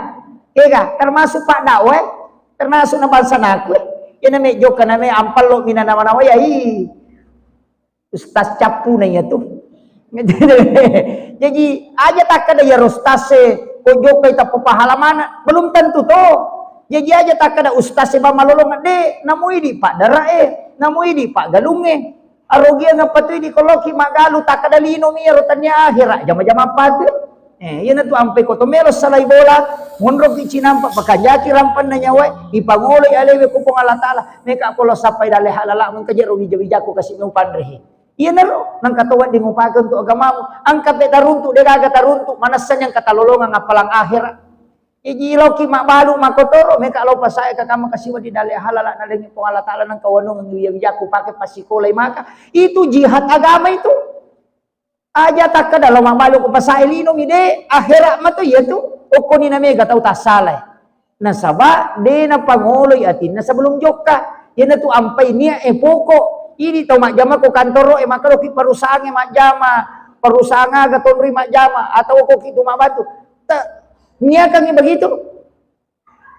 Ega, termasuk pak dakwah, termasuk na bangsa naku. Iyana me jokka na me ampallo mina nama-nama ya, ih. Ustaz cappu na iya tu. Jadi aja takkeda iyaro ustaz e ko jokkai tappa pahala mana, belum tentu to. Jadi aja takkeda ustaz e ba malolongeng de, namu idi pak dara e, namu idi pak galung e. Arogiang apa tu idi ko loki maggalu takkeda linomi iyaro tania akhera jama-jama apa tu. Eh, iyana tu ampai ko to melo salai bola, monroki cinampa pakanjaki rampanna nyawae, ipangoloi alewe ku Puang Allah Taala, meka ko lo sappai dalle halala mengka jero wija-wijaku kasi mi upanrehe. Iyanaro nangka to wedding upake untuk agamamu, angka pe taruntu, de gaga taruntu, manessani angka talolongang appalang akhera. Iji loki mabbalu makotoro, meka lo pasae ka kama kasiwa di dalle halala nalengi Puang Allah Taala nangka wanungang wija-wijaku pake pasikolai maka. Itu jihad agama itu. Aja takkeda lo mabbalu ko pasae linomi de, akhera mato iya tu. Okkoni na mega tau tassalai. Nasaba de napangoloi atinna sebelum jokka. Iyanatu ampai nia e pokok. Idi tau majjama ko kantoro e, maka loki perusahaan e majjama, perusahaan aga tonroi majjama, atau koki tu mabbantu. Te-, niakangi begitu.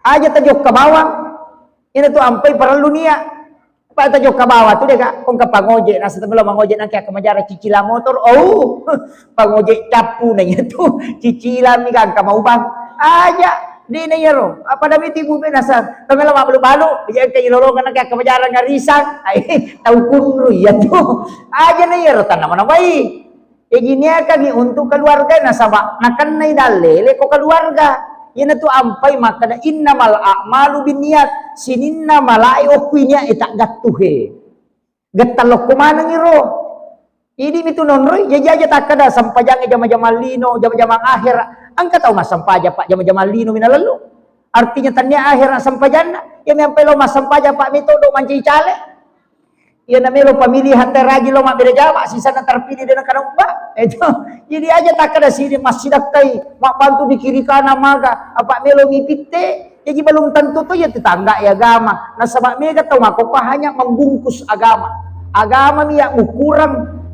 Aja tajokka bawang. Iyanatu ampai parellu nia. Apa tajokka bawang tu deka, kongka pangoje, nasa temelo mangoje nangke akka majara cicilang motor. Oh, pangoje cappu na iyatu. Cicilang mi gangka maubang. Aja, de na iyaro. Apa dami tibu be nasa temelo mabbalu-balu, iya engka ilolongeng nangke akka majara ngarisang. Ai, tau kunru iyatu. Aja na iyaro tanna mana bai. Ijiniakangi untuk keluarga nasaba nakennai dalle leko keluarga. Iyanatu ampai makkeda innamal a'malu binniyat, sininna malae okkui niat e taggattu he. Gettang lokko maneng iro. Idi mitu nonroi, jaji aja takkeda sempajangnge jama-jamang lino, jama-jamang akhera. Engka tau massempajang pak jama-jamang lino minalellu. Artinya tania akhera sempajanna, iya mi ampai lo massempajang pak mito do mancaji caleg. Iya na melo pemilihan teraji lo mabbere jama, sisana terpilih de nakana ubba. Itu. Jadi aja takkeda sini massidakkai, mabbantu di kiri kanan maga, apa melo mipitte, jadi belum tentu tu ya tetangga ya agama. Nasaba mega tau makkokko hanya membungkus agama. Agama mi ya ukuran.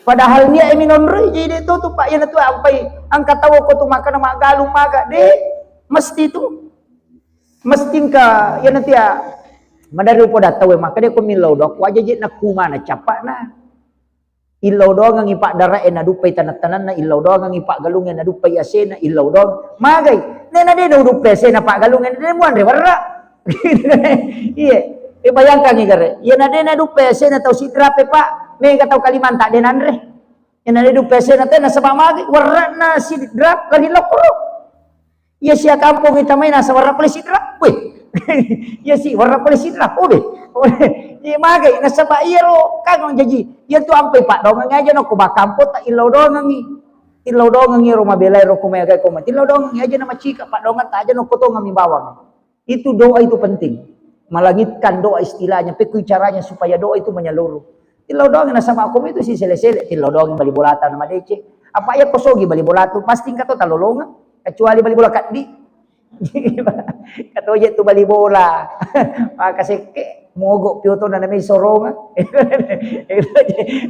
Padahal nia e minonroi, jadi de tu tu pak, iya na tu ampai angka tau ko tu makkana maggalung maga, de mesti tu. Mesti engka, iya nanti ya, madari upoda tauwe, maka de ko millau doang, ko aja je nakku mana capakna. Illau doangengi pak dara e naduppai tanah-tanahna, illau doangengi pak galung e naduppai asena, illau doang. Magai, nena de na uduppai asena pak galung e, de muanre warra. Iya, e bayangkangi gare. Iya na de naduppai asena tau Sidrap e pak, mega tau Kalimantan de nanre. Iya na de duppai asena tena sebab magi warrana Sidrap lari lokro. Iya sia kampong ita mai nasa warra pole Sidrap. Weh. Iya si warra pole Sidrap. Oh deh. Iya magai nasaba iya ro kagong jaji. Iya tu ampai pak dongang aja no ko bakampong tak illau dongangi. Illau dongangi ro mabelai ro ko mai agai ko mai. Illau dongangi aja nama cika pak dongang tak aja no ko tongami bawang. Itu doa itu penting. Melangitkan doa istilahnya. Pekui caranya supaya doa itu menyeluruh. Tillau doang nasaba ko itu si sele-sele. Tillau doang bali bola tanah madece. Apa iya ko sogi bali bola tu pasti engka to talolongang. Kecuali bali bola kaddi. Katoje tu bali bola. Maka sekke, mogok pioto na namai soronga.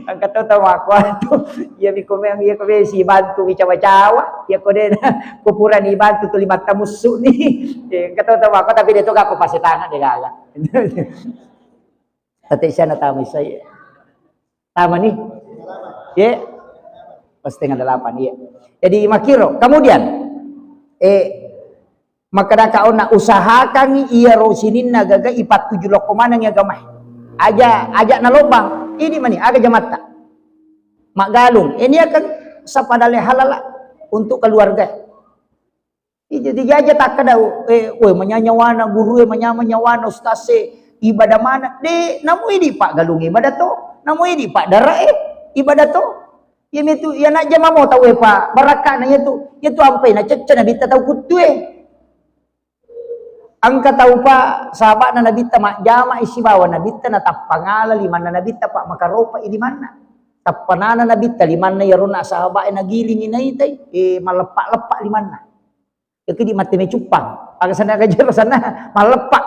Angka to tau makkuatu. Iya mi komeng, iya komeng si bantu mi cawa-cawa. Iya ko de na, ko purani bantu tu lima tamussu ni. Angka to tau makkuatu, tapi de to gak ko pasetangan de gaga. Tete siana tama isai. Tama ni. Ye. Pas setengah delapan, iya. Jadi makiro. Kemudian, eh, makkadaka onna usahakangi iyaro sininna gaga ipattuju lokko maneng agamae. Aja, aja nalobang. Ini mani, aga jamatta. Maggalung. Ini akan sapadale halala untuk keluarga. Ija, ija aja takkeda, eh, weh, manyanya wana guru e, manyama nyawana ustaz e, ibadah mana? De, namu idi pak galung ibadah to, namu idi pak dara e, ibadah to. Iya mitu, iya najjama mo tau e pak, barakka na iya tu, iya tu ampai na cecca nabitta tau kuttu e. Angka tau pak, sahabatna nabitta majjama isi bawa nabitta na tappa ngala limanna nabitta pak makaropa i limanna. Tappa nana nabitta limanna iyaro na sahabat e nagilingi naitai, eh, maleppa-leppa limanna. Yakedi mate me cuppang. Aga sana aga jero sana, malleppa.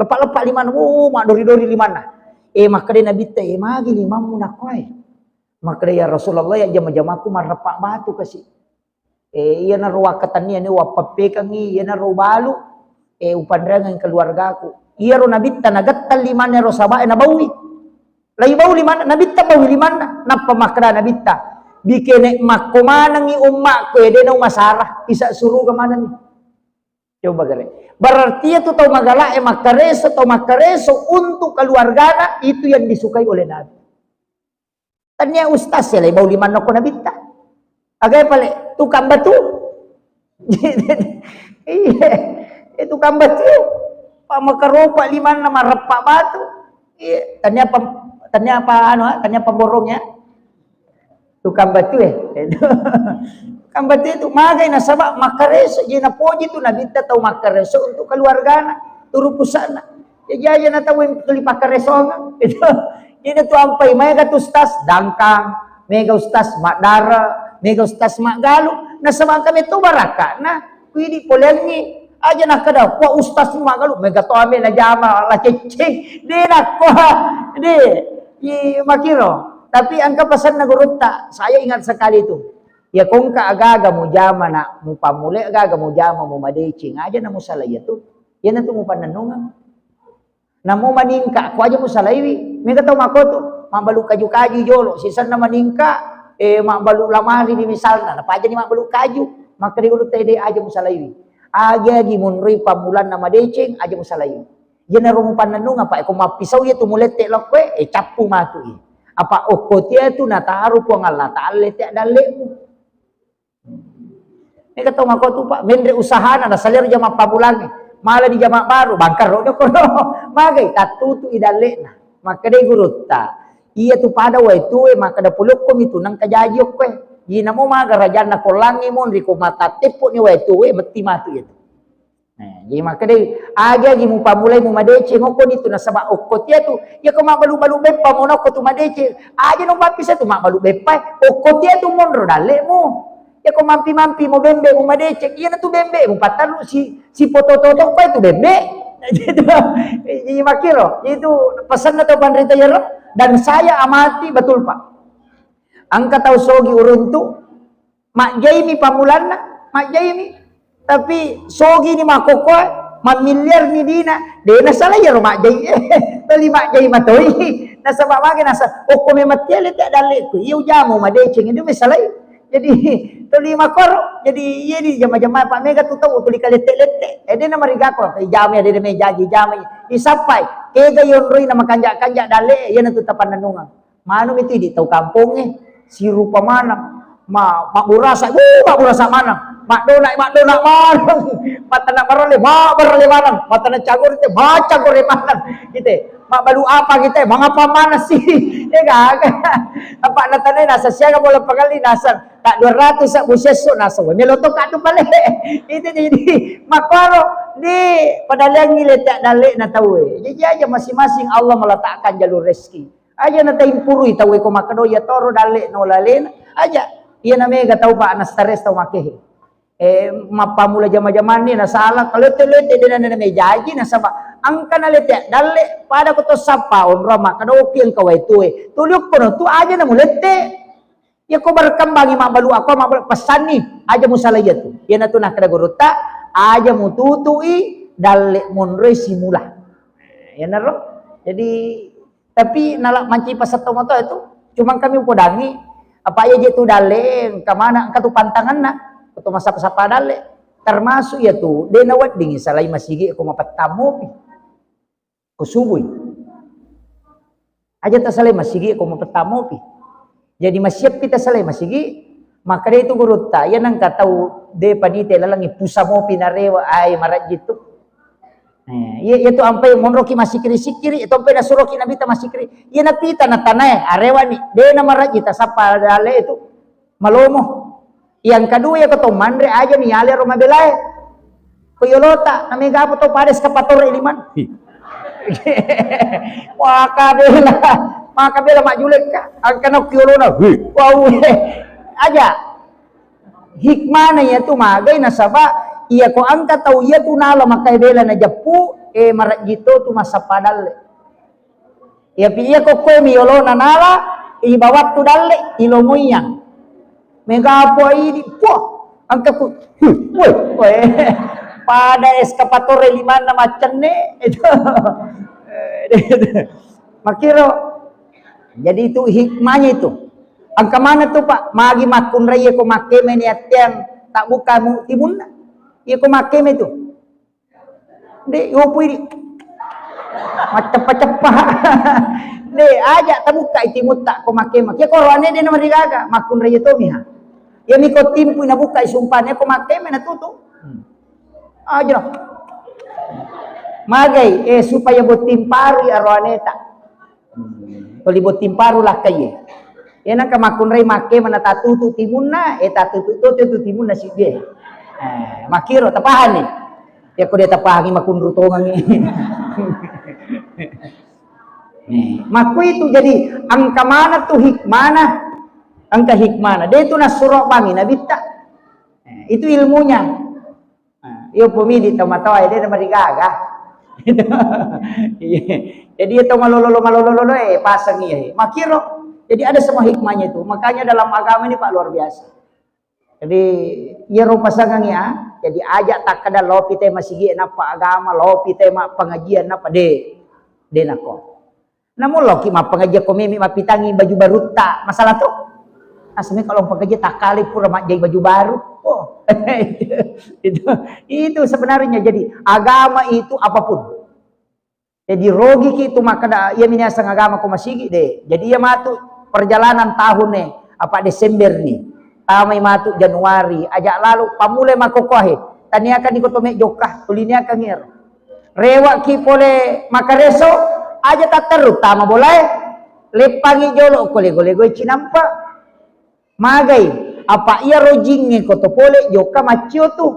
Leppa-leppa limanna. Oh, maddori-dori limanna. Eh, makkeda nabitta, eh, magi limammu nakkoe? Makkeda, "Ya Rasulullah, ya jama-jamaku marreppa batu kasi. Eh, iyanaro wakkatenniani wappeppekengngi, iyanaro balu, eh, upanreangengngi keluargaku." Iyaro Nabitta nagetteng limanna ero sahabae nabaui. Laibau limanna, Nabitta baui limanna. Nappa makkeda Nabitta, "Bikene makko manengngi ummakku, eh, de naumasara, isa suruga manenni." Coba gare. Berarti itu tau magala e makkareso, tau makkareso untuk keluargana itu yang disukai oleh Nabi. Tania ustaz ya, laibau limanna ko Nabitta. Aga pale tukang batu. Iya, eh, tukang batu. Pak makaropa limanna mareppa batu. Iya, tania pam-, tania apa anu, ah, tania pemborong ya. Tukang batu, eh. Tukang batu itu magai nasaba makkareso, jadi napoji tu Nabitta tau makkareso untuk keluargana, turu pusana. Ya, jaja na tau yang tuli pakkaresonga. Itu. Jadi tu ampai maega tu stas, dangkang, mega ustaz maddara, mega ustaz maggalu, nasaba engka metto barakana, kuidi poleangngi. Aja nakkeda, "Wah, ustaz maggalu, mega to ame najama, la cecceng." De nakko, de. I makiro. Tapi engka pesanna gurutta, saya ingat sekali itu. Ya kongka agaga mujama nak, mupammulai agaga mujama, mumadeceng, aja na musalai tu. Iyana tu mupannennungeng. Namo maningka, ko aja musalaiwi. Mega tau makotu, mabbalu kaju-kaju jolo, sisenna maningka, eh, mabbalu lamari di misalna, napajani mabbalu kaju, makkeda gurutta de aja musalaiwi. Agi-agi munroi pammulanna madeceng, aja musalaiwi. Iyanaro mupannennungeng, apa ko mappisau iya tu mulette lokkoe, eh, cappu matu iya. Apa okko tia tu nataro Puang Allah Taala lette dallemu. Mega tau makotu, Pak, menre usahana, nasalero jama pammulangnge, mala di jama baru, bangkaro de kono. Magai, tattutu i dallena. Makkedai gurutta, iya tu pada wae tue, makkeda pulokko mi tu nengka jaji okkoe. Ji namo maga rajanna kollangngi monri ko matatteppo ni wae tue, metti matu iya tu. Nah, jadi makkedai, agi-agi mupammulai mumadeceng, okko ni tu nasaba okko tia tu, iya ko mabbalu-balu beppa monokko tu madeceng, aja no mappisa tu mabbalu beppa, okko tia tu monro dallemu. Iya ko mampi-mampi mo bembe mumadeceng, iyana tu bembe mupatterru si, si poto-toto ko itu bembe. Jadi makiro, itu pesanna tau panrita iyaro, dan saya amati betul, Pak. Engka tau sogi uruntu, majjaimi pammulanna, majjaimi. Tapi sogi ni makkokkoe, mammiliar ni dina, de nasalai iyaro majjai. Toli majjai matoi. Nasaba mage nasa, okko memang tiale te dalleku. Iya ujamu madeceng, itu mesalai. Jadi, toli makkoro. Jadi, iya di jama-jama, Pak, mega tu tau tuli kalette-lette. Eh, de namarigako, ijama, de mejaji, ijama. Isappai, kega yonroi na makanja-kanja dalle, iyana tu tapannennungeng. Manu mi tu idi tau kampongnge, sirupa maneng, ma-, mabburasa, wuh, mabburasa maneng, maddona, maddona maneng, matanna barale, mabbarale maneng, matanna cagore te, macagore maneng, gitu. Mabbalu apa kita, mangapa maneng sih? Ya gaga. Apa natanai nasa siaga bola pagalli nasa, tak dua ratus sa busesso nasa, melo to katu pale. Itu jadi, makaro, di padaleangngi lette dalle na tau e. Jadi aja masing-masing Allah meletakkan jalur rezeki. Aja na taimpurui tau e ko makkeda, "Iya toro dalle no lalena." Aja. Iya na mega tau, Pak, na stres tau makehe. Eh, mappammula jama-jamanni nasala, kalette-lette de na mejaji nasaba engka na lette dalle pada ko to sappa onro makkeda, "Oki engka wae tue." Tuli okko no tu aja na mulette. Iya ko berkembangi mabbalu, ako mabbalu pesanni, aja musalai iya tu. Iyana tu nakkeda gurutta, aja mututui dalle monroi simula. Iyanaro. Jadi, tapi nala manci pasatto moto itu, cuma kami upodangi, apa iya je tu dalle, engka mana, engka tu pantanganna, atau masapa-sapa dalle. Termasuk iya tu, de naweddingi salai masigi ko mapettammopi. Ko subui. Aja tasalai masigi ko mapettammopi. Jadi masiappi tasalai masigi, makkeda itu gurutta, iya nengka tau de panite lalengi pusa mopi narewa, ai marajji tu. Eh, iya, iya tu ampai monroki masikiri-sikiri, itu ampai nasuroki Nabitta masikiri. Iya napita natanae, arewani, de namarajji tasappa dalle itu. Malomo. Yang kedua, iya ko to manre aja ni yale ro mabelae. Ko yolota, na mega apa to pada eskavator e liman. Hi. Maka bela, maka bela majulekka. Angkana ki yolona. Hi. Wau, eh. Aja. Hikmana iya tu magai nasaba iya ko engka tau iya tu nala makai bela na jeppu, eh, marajji to tu masappa dalle. Iya pi iya kokkoe mi yolona nala, Ibawa tu dalle, ilomoiang. Mega po idi, po. Engka ku, huh, woi, woi. Pada eskavator limanna maccenne. Makkiro. Jadi itu hikmahnya itu. Engka mana tu, Pak? Magi makkunrai ko makkeme ni attiang tak buka mu timunna. Iya ko makkeme tu. De, yopui di. Macceppa-ceppa. De, aja tabukkai timutta ko makkeme. Kia ko roane de namarigaga, makkunrai tomi ha. Iya mi ko timpui nabukkai sumpane ko makkeme natutu. Hmm. Aja. Magai, eh, supaya botting paru ya roaneta. Hmm. Tuli botting paru lakkai. Iya nangka makkunrai makkeme na tatutu timunna, eh, tatutu to tu timunna sibie. Eh, makkiro tapahani. Ya ko dia tapahangi makunru tongangi. Nih, makku itu jadi engka mana tu hikmana, engka hikmana. Dia itu nasuro bangi nabitta. Eh, itu ilmunya. Nah, iyo pemidi tomatoa dia namarigaga. Iya. Jadi itu malolo malolo eh pasang iya. Makiro. Jadi ada semua hikmahnya itu. Makanya dalam agama ini Pak luar biasa. Jadi iyaro pasangang ya, jadi aja takkeda lopi te masigi nappa agama, lopi te ma pengajian nappa de, de nako. Namun loki ma pengajian ko memi mapitangi baju baru tak masalah tuh. Asmi kalau pengajian tak kali pura majai baju baru. Oh, itu, itu sebenarnya jadi agama itu apapun. Jadi rogi ki tu makkeda iya mi niaseng agama ko masigi de. Jadi iya matu perjalanan tahun ne apa Desember ni. Tamai matu Januari, aja lalu pamulai makokohe. Taniakan ni ko tome jokka, tuliniakan ngero. Rewa ki pole makareso, aja tatteru tama bolae. Leppangi jolo ko lego-lego cinampa. Magai, apa iya rojingnge ko to pole jokka maccio tu.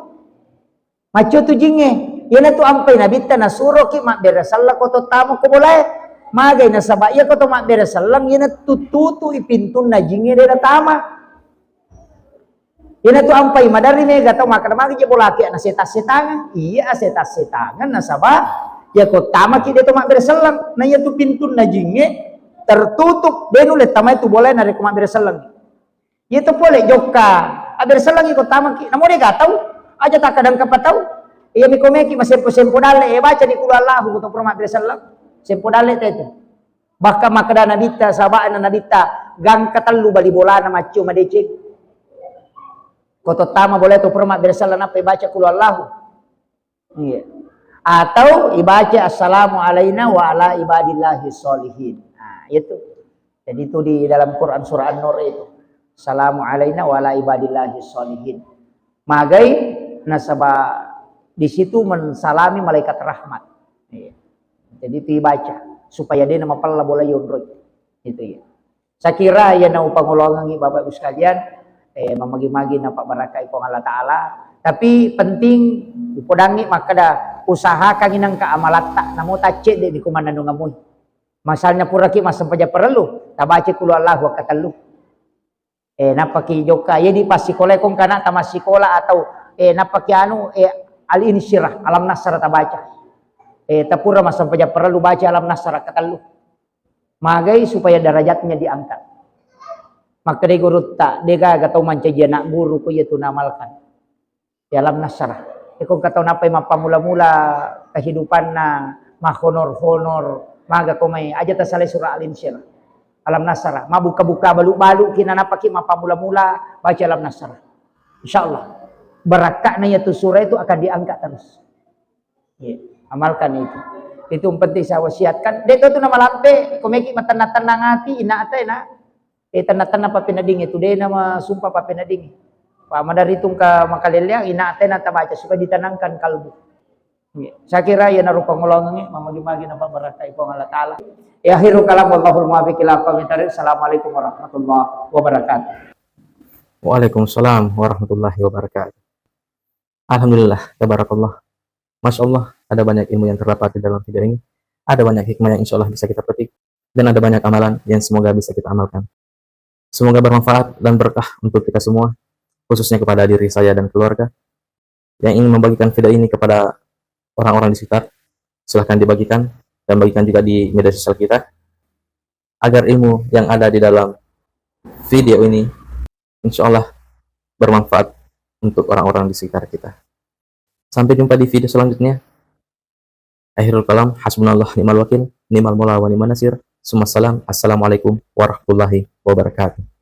Maccio tu jingnge, iyanatu ampai nabitta nasuroki mabbere selleng ko to tama ko bolae. Magai nasaba iya ko to mabbere selleng iyanatu tutui pintunna jingnge de natama. Iyanatu ampai maderri mega tau makkeda magi je bolaki ana setan-setangan. Iya setan-setangan nasaba iya ko tamaki de to mabbere selleng. Na iyatu pintunna jingnge tertutup de nulle tamai tu bolae narekko mabbere selleng. Iya to pole jokka, abbere sellengi ko tamaki. Namo de gatau, aja takkadang kappa tau. Iya mi komeki masempo-sempo dalle, eh baca ni kulu Allahu ko to pura mabbere selleng. Sempo dalle te tu. Bahkan makkeda nabitta, sahaba'na nabitta, gangka tellu bali bolana maccio madeceng. Ko to tama bolae to pura mabbere selleng nappa baca kulu Allahu. Iya. Atau ibaca assalamu alaina wa ala ibadillahi sholihin. Nah, itu. Jadi itu di dalam Quran surah An-Nur itu. Assalamu alaina wa ala ibadillahi sholihin. Magai nasaba di situ mensalami malaikat rahmat. Iya. Jadi itu ibaca supaya de namapella bola yonroi. Itu ya. Sakira iya naupangolongengi Bapak Ibu sekalian, eh, mamagi-magi napabarakai Puang Allah Ta'ala. Tapi penting upodangi makkeda usahakangi nengka amalatta, namo taccedde di kumannanungamui. Misalnya puraki massempajang parellu, tabaca kulu Allahu akkatellu. Eh, nappaki jokka, iya di passikola kong kana tamassikola atau, eh, nappaki anu, eh, al-insyirah, alam nasra tabaca. Eh, tapura massempajang parellu baca alam nasra akkatellu. Magai supaya derajatnya diangkat. Makkedai gurutta, de gaga tau mancaji anak guru ko iya tu naamalkan. Ya alam nasra. Iko engka tau nappai mappamula-mula kehidupanna, mahonor-honor, maga ko mai, aja tasalai surah Al-Insyirah. Alam nasra, mabuka-buka balu-balu ki nanappaki mappamula-mula baca alam nasra. Insyaallah. Barakka'na iyatu surah itu akan diangkat terus. Iya, amalkan itu. Itu yang penting saya wasiatkan. De to tu namalampe, ko meki matennang-tennang ati, ina ate na. Eh, tenna-tenna pappeneddingnge tu, de nama sumpah pappeneddingnge. Pa madari tungka makalelleang, ina ate na tabaca supaya ditenangkan kalbu. Iya. Saya kira iya narupa ngolongengnge, mamagi-magi napabarakai Puang Allah Ta'ala. Ya, akhiru kalam, wallahul muwaffiq ila aqwamit thariq. Assalamualaikum warahmatullahi wabarakatuh. Waalaikumsalam warahmatullahi wabarakatuh. Alhamdulillah, tabarakallah. Masya Allah, ada banyak ilmu yang terdapat di dalam video ini. Ada banyak hikmah yang insya Allah bisa kita petik. Dan ada banyak amalan yang semoga bisa kita amalkan. Semoga bermanfaat dan berkah untuk kita semua, khususnya kepada diri saya dan keluarga. Yang ingin membagikan video ini kepada orang-orang di sekitar, silahkan dibagikan dan bagikan juga di media sosial kita. agar ilmu yang ada di dalam video ini, insya Allah, bermanfaat untuk orang-orang di sekitar kita. Sampai jumpa di video selanjutnya. Akhirul kalam, hasbunallah ni'mal wakil, ni'mal maula wa ni'man nasir. Summa salam, assalamualaikum warahmatullahi wabarakatuh.